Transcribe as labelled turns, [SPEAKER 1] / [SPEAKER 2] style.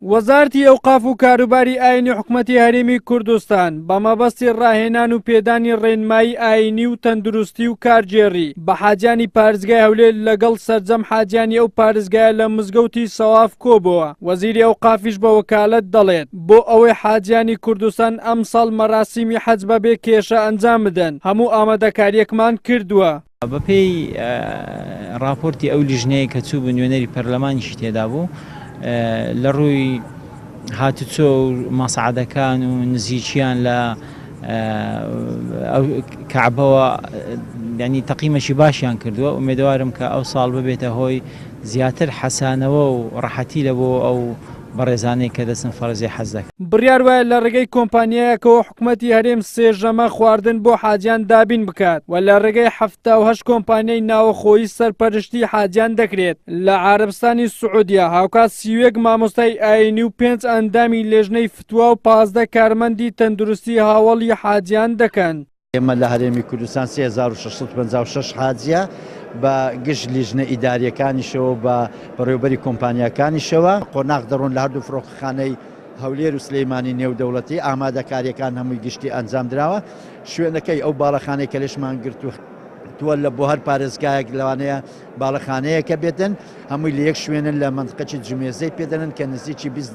[SPEAKER 1] وەزارەتی ئەوقاف و کاروباری ئاینی حکومەتی هەرێمی کوردستان بە مەبەستی ڕاهێنان و پێدانی ڕێنمایی ئاینی و تەندروستی و کارگێڕی بە حاجیانی پارێزگای هەولێر لەگەڵ سەرجەم حاجیانی ئەو پارێزگایە لە مزگەوتی سەواف کۆبۆوە. وەزیری ئەوقافیش بە وەکالەت دەڵێت، بۆ ئەوەی حاجیانی کوردستان ئەمساڵ مەراسیمی حەج بەبێ کێشە ئەنجام بدەن هەموو ئامادەکارییەکمان کردووە.
[SPEAKER 2] بەپێی ڕاپۆرتی ئەو لیژنەیە کە چوو نوێنەری پەرلەمانیشی تێدا بوو لە ڕووی هاتوچۆ و مەسعدەکان و نزیکیان لە کەعبەوە ینی تەقیمەکی باشیان کردووە ئومێدەوارم کە ئەو ساڵ ببێتە هۆی زیاتر حەسانەوە و ڕەحەتی لە بۆ ئەو بەڕێزانەی کە دەچن فەرزی حەج دەکەن.
[SPEAKER 1] بڕیار وایە لە ڕێگەی کۆمپانیایەکەوە حکومەتی هەرێم سێ ژەمە خواردن بۆ حاجیان دابین بکات و لە ڕێگەی 78 کۆمپانیای ناوەخۆیی سەرپەرشتی حاجیان دەکرێت لە عەرەبستانی سعودیە، هاوکات 31 مامۆستای ئایینی و پێنج ئەندامی لێژنەی فتوا و 15 کارمەندی تەندروستی هاوەڵی حاجیان دەکەن.
[SPEAKER 3] ئێمە لە هەرێمی کوردستان 3656 حاجیە بە گشت لیژنە ئیداریەکانیشەوە بە بەڕێوبەری کۆمپانیاکانیشەوە قۆناغ دەڕۆن لە هەردوو فڕۆکەخانەی هەولێر و سلەیمانی نێودەوڵەتی ئامادەکاریەکان هەمووی گشتی ئەنجام دراوە شوێنەکەی ئەو باڵەخانەی کە لێشمان گرتووە لە بۆ هەر پارێزگایەک لەوانەیە باڵەخانەیەکە بێتن هەمووی لە یەک شوێنن لە مەنتقەکی جمێزەی پێدەنن کە نزیکی 20.